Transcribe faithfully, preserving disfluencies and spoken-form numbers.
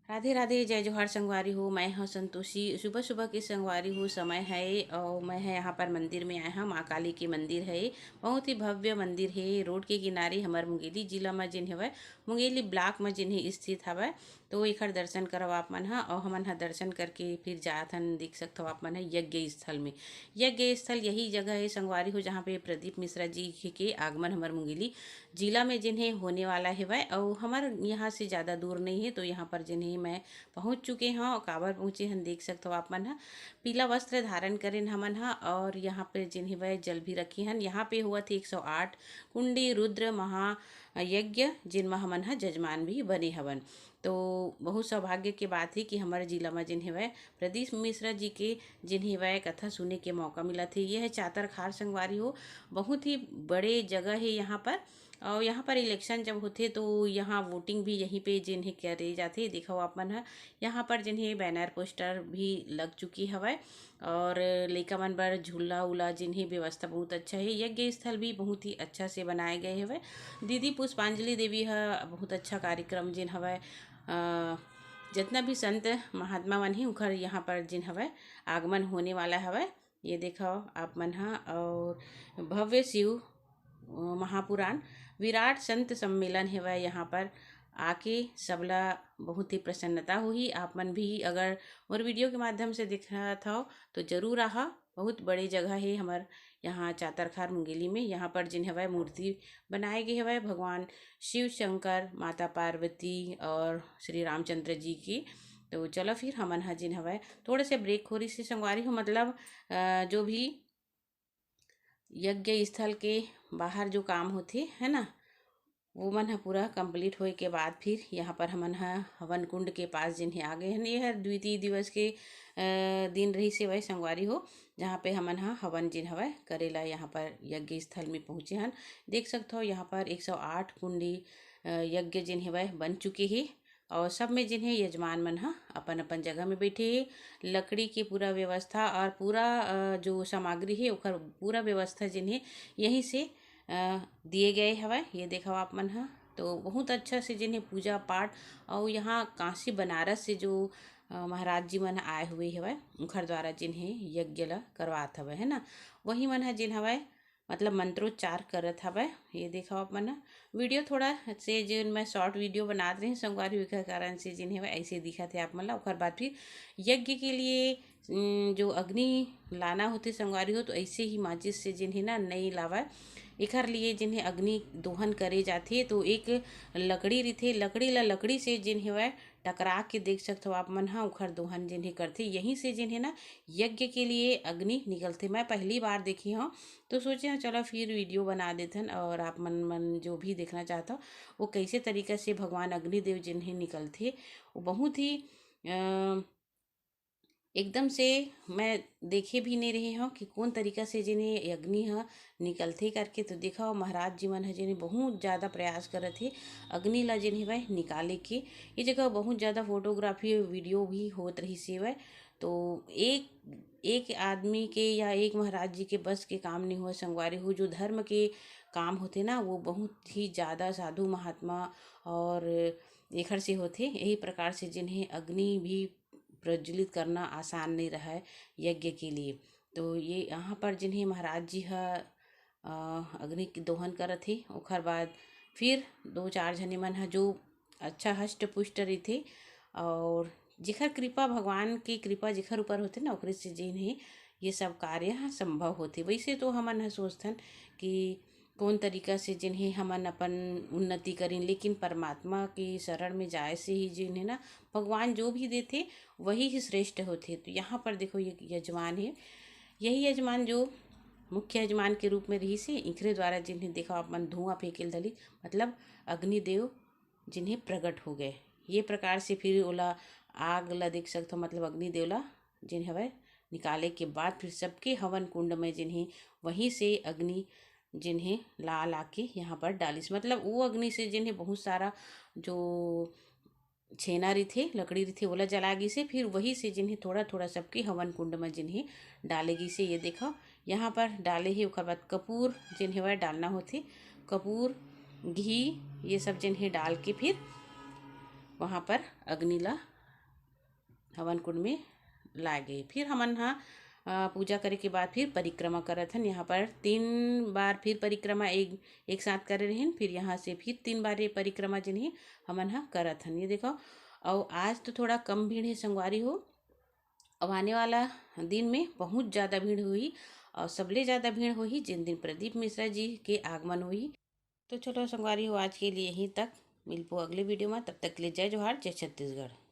राधे राधे, जय जोहार संगवारी हो। मैं हूँ संतोषी। सुबह सुबह के संगवारी हो समय है और मैं है यहाँ पर मंदिर में आए हूँ। माँ काली के मंदिर है, बहुत ही भव्य मंदिर है। रोड के किनारे हमर मुंगेली जिला में जिन हवय, मुंगेली ब्लॉक में जिन है स्थित हवय। तो एखर दर्शन करव आप मन ह। और हमन ह दर्शन करके फिर जात हन, देख सकत हव आप मन ह यज्ञ स्थल में। यज्ञ स्थल यही जगह है संगवारी हो, जहाँ पे प्रदीप मिश्रा जी के आगमन हमर मुंगेली जिला में जिन है होने वाला हेवय। और हमर यहाँ से ज़्यादा दूर नहीं है, तो यहाँ पर जिन है मैं पहुँच चुके हव। काबर पहुँचे हन, देख सकत हव आप मन ह। पीला वस्त्र धारण करेन हमन ह और यहाँ पे जिन हेवय जल भी रखे हन। यहाँ पे होवत हे एक सौ आठ कुंडी रुद्र महायज्ञ, जिन म हमन ह जजमान भी बने हवन। तो बहुत सौभाग्य के बात है कि हमर जिला में जिन हेवय प्रदीप मिश्रा जी के जिन हेवय कथा सुने के मौका मिलत हे। ये है चातरखार संगवारी हो, बहुत ही बड़े जगह है यहाँ पर। और यहाँ पर इलेक्शन जब होथे तो यहाँ वोटिंग भी यहीं पे जिन है करे जाथे। देखो आप मन ह, यहाँ पर जिन है बैनर पोस्टर भी लग चुकी हवय और लइका मन बर झूला उला जिन है व्यवस्था बहुत अच्छा है। यज्ञ स्थल भी बहुत ही अच्छा से बनाए गए हवय। दीदी पुष्पांजलि देवी ह बहुत अच्छा कार्यक्रम जिन हवय, अ, जितना भी संत महात्मा मन हे उखर यहाँ पर जिन हवय आगमन होने वाला हवय। ये देखव आप मन ह, और भव्य शिव, अ, महापुराण विराट संत सम्मेलन हेवय। यहाँ पर आके सबला बहुत ही प्रसन्नता होही। आप मन भी अगर मोर वीडियो के माध्यम से देखत हव तो जरूर आहा। बहुत बड़े जगह हे हमर यहाँ चातरखार मुंगेली में। यहाँ पर जिन हवय मूर्ति बनाए गे हवय भगवान शिव शंकर, माता पार्वती और श्री रामचंद्र जी की। तो चलो फिर हमन ह जिन हवय थोड़े से ब्रेक हो रही से संगवारी हो, मतलब, अ, जो भी यज्ञ स्थल के बाहर जो काम होथे है ना, वो मन ह पूरा कंप्लीट होए के बाद फिर यहाँ पर हमन ह हवन कुंड के पास जिन हे आ गए हन। ये हर द्वितीय दिवस के, अ, दिन रही से वह संगवारी हो, जहाँ पे हमन ह हवन जिन हवय करे ला यहाँ पर यज्ञ स्थल में पहुँचे हन। देख सकत हो यहाँ पर एक सौ आठ कुंडी, अ, यज्ञ जिन हवय बन चुके हे और सब में जिन हे यजमान मन ह अपन अपन जगह में बैठे हे। लकड़ी के पूरा व्यवस्था और पूरा, अ, जो सामग्री हे ओकर पूरा व्यवस्था जिन हे यहीं से, अ, दिए गए हवय। ये देखव आप मन ह, तो बहुत अच्छा से जिन हे पूजा पाठ और यहाँ काशी बनारस से जो, अ, महाराज जी मन आए हुए हवय उखर द्वारा जिन हे यज्ञ ला करवात हवय, है ना। वही मन ह जिन हवय मतलब मंत्रोच्चार करत हवय। ये देखव आप मन ह, वीडियो थोड़ा से जो मैं शॉर्ट वीडियो बनात रहे संगवारी, ओकर कारण से जिन हवय ऐसे दिखत हे आप मन ला। ओकर बाद फिर यज्ञ के लिए, उम, जो अग्नि लाना होथे संगवारी हो, तो ऐसे ही माचिस से जिन हे ना नई लावय। एखर लिए जिन हे अग्नि दोहन करे जाथे, तो एक लकड़ी रहिथे, लकड़ी ला लकड़ी से जिन हेवय टकरा के देख सकत हो आप मन ह, ओखर दोहन जिन हे करथे। यहीं से जिन हे ना यज्ञ के लिए अग्नि निकलथे। मैं पहली बार देखी हूँ, तो सोचे हूँ चलो फिर वीडियो बना देथन और आप मन, मन जो भी देखना चाहत हो वो कैसे तरीका से भगवान अग्निदेव जिन हे निकलथे। वो बहुत ही, अ, एकदम से मैं देखे भी नहीं रहे हूँ कि कौन तरीका से जिन हे अग्नि ह निकलथे करके। तो देखा हो महाराज जी मन ह जिन हे बहुत ज़्यादा प्रयास करत हे अग्नि ला जिन हे वह निकाले के। ये जगह बहुत ज़्यादा फोटोग्राफी वीडियो भी होत रही से वह। तो एक, एक आदमी के या एक महाराज जी के बस के काम नहीं हुआ संगवारी हो। जो धर्म के काम होथे ना वो बहुत ही ज़्यादा साधु महात्मा और एखर से होथे। यही प्रकार से जिन हे अग्नि भी प्रज्वलित करना आसान नहीं रहय यज्ञ के लिए। तो ये यहाँ पर जिन हे महाराज जी ह, अ, अग्नि के दोहन करत हे। ओखर बाद फिर दो चार झने मन ह जो अच्छा हष्ट पुष्ट रहिथे और जेखर कृपा, भगवान के कृपा जेखर ऊपर होथे ना, ओकरे से जिन हे ये सब कार्य ह संभव होथे। वैसे तो हमन ह सोचथन कि कौन तरीका से जिन हे हमन अपन उन्नति करिन, लेकिन परमात्मा के शरण में जाए से ही जिन हे ना भगवान जो भी देथे वही ही श्रेष्ठ होथे। तो यहाँ पर देखो ये यजमान हे, यही यजमान जो मुख्य यजमान के रूप में रहिस हे, इखरे द्वारा जिन हे देखो आप मन धुआं फेंके ल धलिस, मतलब अग्निदेव जिन हे प्रकट हो गए। ये प्रकार से फिर ओला आग ला देख सकथो, मतलब अग्निदेव ला जिन हवय निकाले के बाद फिर सबके हवन कुंड में जिन हे वहीं से अग्नि जिन हे ला ला के यहाँ पर डालिस। मतलब वो अग्नि से जिन हे बहुत सारा जो छेना रहिथे, लकड़ी रहिथे, ओला जला गिस हे। फिर वही से जिन हे थोड़ा थोड़ा सबके हवन कुंड में जिन हे डाले गिस हे। ये देखो यहाँ पर डाले हे। ओकर बाद कपूर जिन हे वह डालना होथे, कपूर, घी, ये सब जिन हे डाल के फिर वहाँ पर अग्नि ला हवन कुंड में लागे। फिर हमन ह अ, पूजा करे के बाद फिर परिक्रमा करत हन। यहाँ पर तीन बार फिर परिक्रमा एक एक साथ करे रहिन। फिर यहाँ से फिर तीन बार ये परिक्रमा जिन ही हमन ह करत हन। ये देखो, अउ आज तो थोड़ा कम भीड़ हे संगवारी हो। अब आने वाला दिन में बहुत ज़्यादा भीड़ होही, और सबले ज़्यादा भीड़ होही जिन दिन प्रदीप मिश्रा जी के आगमन होही। तो चलो संगवारी हो, आज के लिए यहीं तक। मिलबो अगले वीडियो में। तब तक के लिए जय जोहार, जय छत्तीसगढ़।